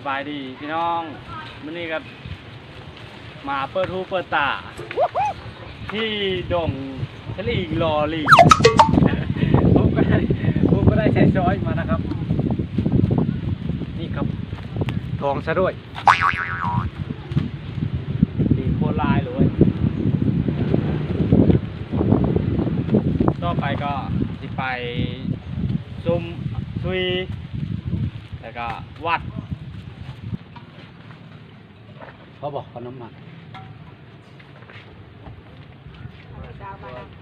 ສະບາຍດີພີ່ນ້ອງ ມື້ນີ້ກໍມາເປີດຫູເປີດຕາທີ່ດົງສະຫຼີງລໍລີ. ຜົມກໍໄດ້ ຜົມກໍໄດ້ໃຊ້ຊ້ອຍມານະຄັບ. ນີ້ຄັບ ທອງຊະດ້ວຍ ນີ້ໂຄດຫຼາຍເລີຍ. ຕໍ່ໄປກໍຊິໄປຊຸມຊຸຍ ແລ້ວກໍວັດ. ພໍບໍ່ ຂະໜົມມາ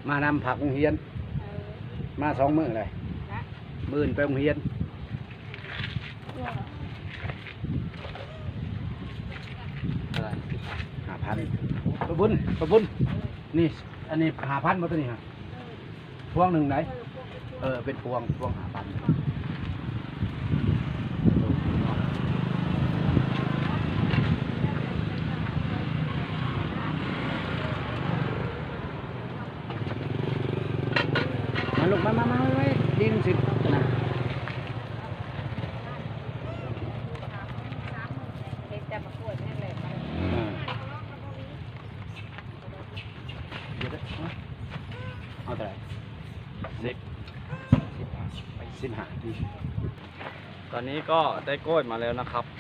ມານຳ ພາໂຮງຮຽນ ເອີ ມາສອງມື້ແລ້ວ ມື້ອື່ນໄປໂຮງຮຽນ. ເທົ່າໃດ? ຫ້າພັນ. ປະບຸນ ປະບຸນ ນີ້ ອັນນີ້ຫ້າພັນບໍ່ ໂຕນີ້ຫະ? ພວງໜຶ່ງໃດ? ເອີ ເປັນພວງ ພວງຫ້າພັນ. ມາລູກ ມາ ມາ ມາ ມາ ດິນຊິນະ. ເຮັດແຕ່ມາກວດແມ່ນແຫຼະ. ເອີ. ເອົາເທົ່າໃດ? ສິບ ສິບຫ້າ ສິບຫ້າ. ຕອນນີ້ກໍໄດ້ກ້ອຍມາແລ້ວນະຄັບ. ວ້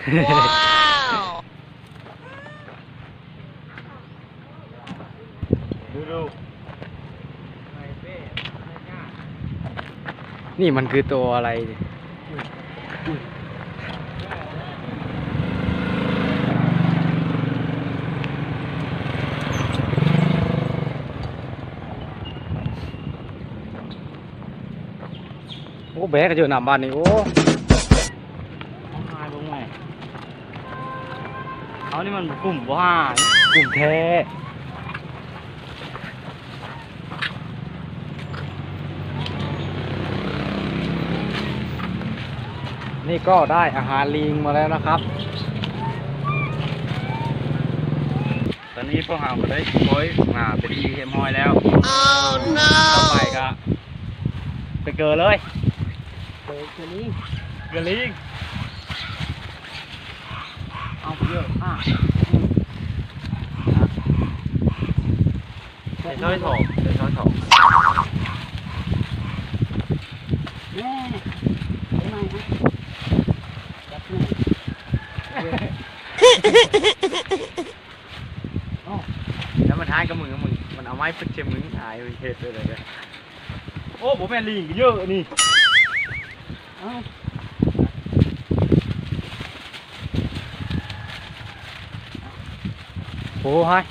າວ ດູໆ. ນີ້ມັນຄືໂຕອະໄລ? ໂອ້ ແບກຢູ່ນຳບ້ານນີ້ ໂອ້ ເອົາຫາເບິ່ງໃໝ່. ເຮົານີ້ມັນກຸ້ມບໍ່ຫາ ກຸ້ມແທ້. ນີ້ກໍໄດ້ອາຫານລີງມາແລ້ວນະຄັບ. ຕອນນີ້ພວກເຮົາກໍໄດ້ໂກຍມາເປັນທີ່ຮຽບຮ້ອຍແລ້ວ. ຕໍ່ໄປກໍໄປເກີເລີຍ. ເກີ ເກີລີງ ເກີລີງ. ເອົາໄປເລີຍ ອ່າ ໃສ່ຊ້ອຍຖອກ ໃສ່ຊ້ອຍຖອກ. ແມ່ ໄປໃໝ່ ຈັບມື. ເອົ້າ ແລ້ວມັນຮ້າຍກັບມຶງ ມັນ ມັນເອົາໄມ້ປຶດໃສ່ມຶງ ອາຍເຮັດໄດ້ເລີຍ. ໂອ້ ບໍ່ແມ່ນລີງເຢີນີ້. ເອົ້າ ໂອ້ ຫາຍ.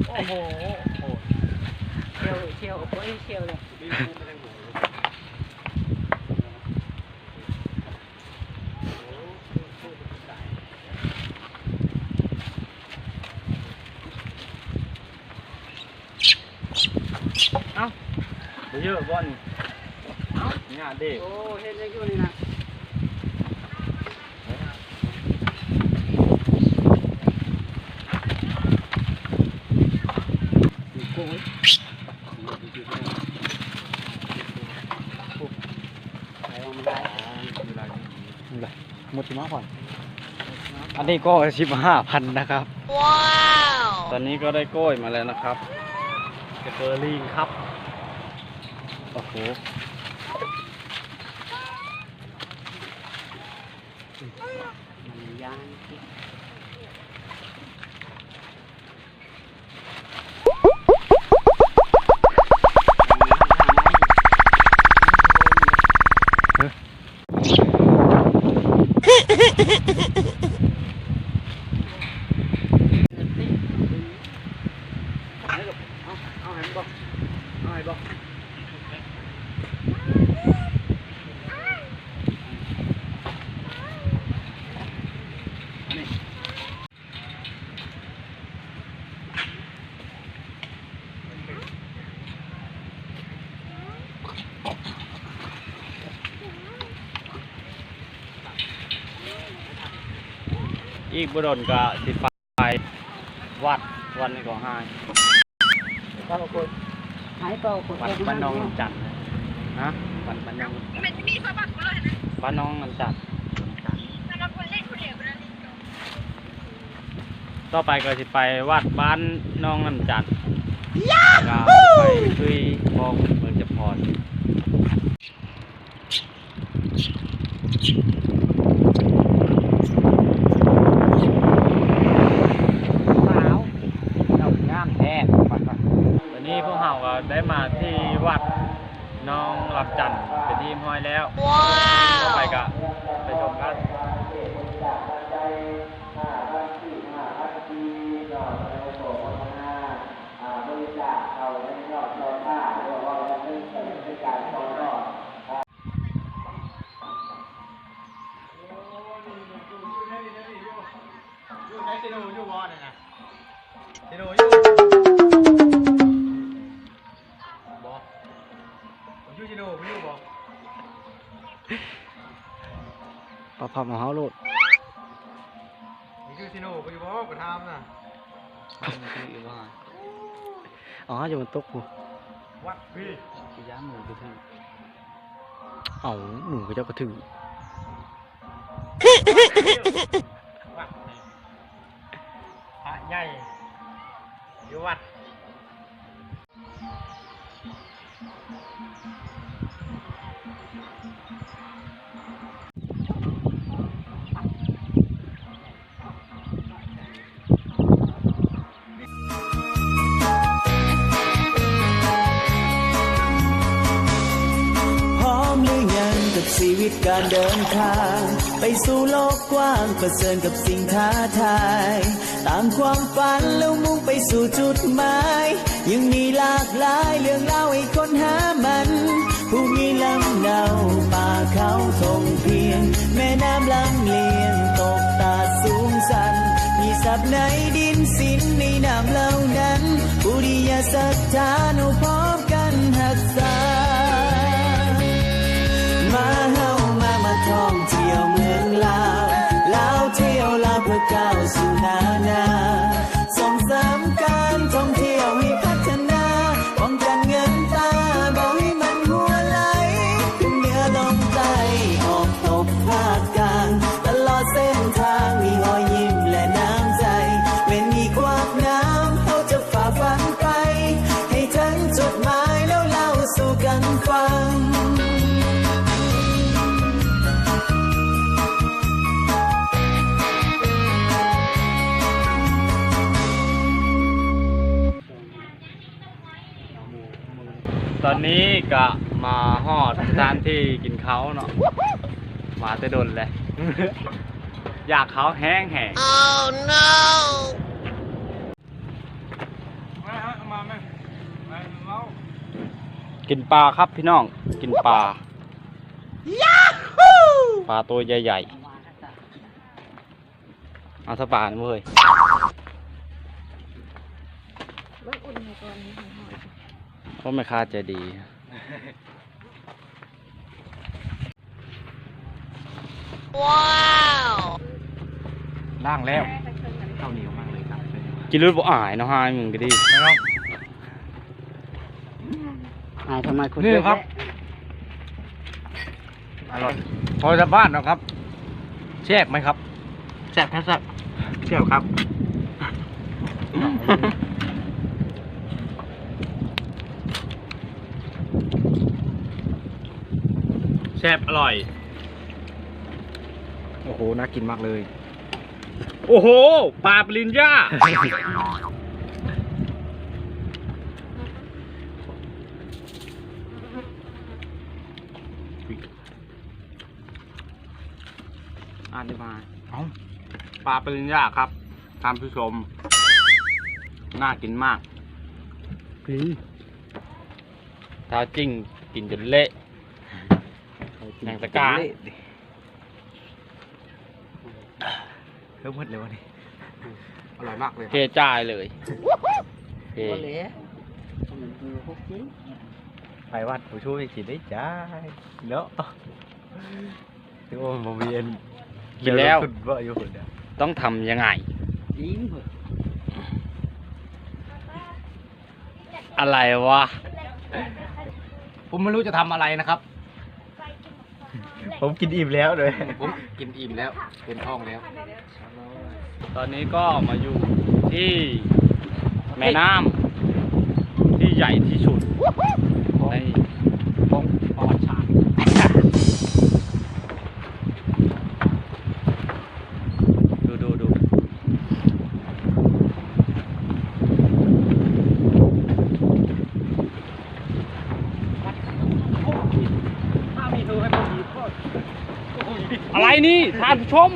ໂອ້ໂຫ ໂອ້ໂຫ ສ່ຽວ ສ່ຽວ ໂອ້ຍ ສ່ຽວເລີຍ. ເອົ້າ ບໍ່ເຢີະບໍ່ນີ້? ເອົ້າ ຫຍ້າເດ້. ໂອ້ ເຮັດຫຍັງຢູ່ນີ້ນະ? ໂອ້ຍ ໄປວ່າມັນໄດ້ ໝົດຊິມາກ່ອນ. ອັນນີ້ກໍສິບຫ້າພັນນະຄັບ. ວ້າວ ຕອນນີ້ກໍໄດ້ກ້ອຍມາແລ້ວນະຄັບ ຈະເກີລີງຄັບ. ໂອ້ໂຫ ມັນຍ່າງ. ອີກບໍ່ດົນກໍຊິໄປວັດ. ວັດນີ້ກໍຫາຍ ເກົ້າຄົນ ຫາຍເກົ້າຄົນ ວັດ ວັດໜອງນ້ຳຈັນ ຮະ ວັດ ວັດໜອງນ້ຳຈັນ ວັດໜອງນ້ຳຈັນ ຕໍ່ໄປກໍຊິໄປວັດບ້ານໜອງນ້ຳຈັນ ແລ້ວກໍໄປຄຸຍຂອງເມືອງຈຳພອນ. ຕອນນີ້ພວກເຮົາກໍໄດ້ມາທີ່ວັດໜອງລຳຈັນເປັນທີ່ຮຽບຮ້ອຍແລ້ວ ຕໍ່ໄປກໍໄປຊົມກັນ. ຢູ່ໃສ ຊິໂນຢູ່ບໍ່ນັ້ນນະ ຊິໂນຢູ່ບໍ່ ຢູ່ຊິໂນຢູ່ບໍ່ ປະພັບເອົາເຮົາໂລດ ຢູ່ຊິໂນຢູ່ບໍ່ ກະຖາມນະ ເອົາ ເຮົາຈະມາຕົກພຸ້ນ ວັດພີ້ ຊິຢ້ານໝູກະຖື ເອົາ ໝູເຂົາເຈົ້າກະຖື. ພະໃຫຍ່ຢູ່ວັດ. ພ້ອມຫຼືຍັງກັບຊີວິດການເດີນທາງ ໄປສູ່ໂລກກວ້າງ ປະເຊີນກັບສິ່ງທ້າທາຍ ຕາມຄວາມຝັນແລ້ວມຸ່ງໄປສູ່ຈຸດໝາຍ ຍັງມີຫຼາກຫຼາຍເລື່ອງລາວໃຫ້ຄົ້ນຫາມັນ ພູມີລຳເນົາ ປ່າເຂົາທົ່ງພຽງ ແມ່ນ້ຳລຳລຽງ ຕົກຕາດສູງຊັນ ມີຊັບໃນດິນສິນ ໃນນ້ຳເຫຼົ່ານັ້ນ ບຸລິຍະສັດທາ ເຮົາພ້ອມກັນຮັກສາ ມາເຮົາມາ ມາທ່ອງທ່ຽວເມືອງລາວ ລາວທ່ຽວລາວ ເພື່ອກ້າວສູ່ໜ້າໜ້າ ສົ່ງເສີມການທ່ອງທ່ຽວໃຫ້ພັດທະນາ ປ້ອງກັນເງິນຕາ ບໍ່ໃຫ້ມັນຮົ່ວໄຫຼ ຂຶ້ນເໜືອລົງໃຕ້ ອອກຕົກພາກກາງ ຕະຫຼອດເສັ້ນທາງ ມີຮອຍຍິ້ມ ແລະ ນ້ຳໃຈ ແມ່ນມີກວາກນ້ຳ ເຮົາຈະ ຝ່າຟັນໄປ ໃຫ້ເຖິງຈຸດໝາຍ ແລ້ວເລົ່າສູ່ກັນຟັງ. ຕອນນີ້ກະມາຮອດສະຖານທີ່ກິນເຂົ້າເນາະ ມາແຕ່ດົນແລ້ວ ຢາກເຂົ້າແຮງໆ. ກິນປາຄັບພີ່ນ້ອງ ກິນປາ ປາໂຕໃຫຍ່ໆ ເອົາສະປານີ້ເວີຍ ເບິ່ງອຸ່ນໃຫ້ກ່ອນ ໂອ້ ແມ່ຄ້າໃຈດີ. ວ້າວ ລ້າງແລ້ວ ເຂົ້າໜຽວມາກເລີຍຄັບ ກິນລົດບໍ່ອາຍເນາະ ຫາຍມຶງກະດີ ອາຍທຳໄມຄຸນ ນີ້ຄັບ ອະລ່ອຍ ພໍຈະບ້ານເນາະຄັບ ແຊບໄໝຄັບ? ແຊບ ແຊບ ແຊບຄັບ ແຊບ ອະລ່ອຍ. ໂອ້ໂຫ ໜ້າກິນມາກເລີຍ ໂອ້ໂຫ ປາປະລິນຍາ ອ່ານໄດ້ມາ ເອົ້າ ປາປະລິນຍາຄັບທ່ານຜູ້ຊົມ ໜ້າກິນມາກ ກິນ ຖ້າຈິງກິນຈົນເລະ ໜັງຕະກາ ເລີ່ມໝົດແລ້ວນີ້ ອະລ່ອຍມາກເລີຍ ເທຈ່າຍເລີຍ ເທ ບໍ່ເລະ ໄປວັດຜູ້ຊູໃຫ້ກິນໄດ້ຈ້າຍເນາະ ຖືວ່າບໍ່ມີອັນ ກິນແລ້ວ ຄືວ່າຢູ່ພຸ້ນ ຕ້ອງທຳຍັງໄງ? ອີງເພິ່ນ อะไรวะ ผมไม่รู้จะทำอะไรนะครับ ผมกินอิ่มแล้วเลย ผมกินอิ่มแล้ว เต็มท้องแล้ว ตอนนี้ก็มาอยู่ที่แม่น้ำที่ใหญ่ที่สุดใน ของประวัติศาสตร์ ดู ดู ดู อะไรนี่ท่านผู้ชม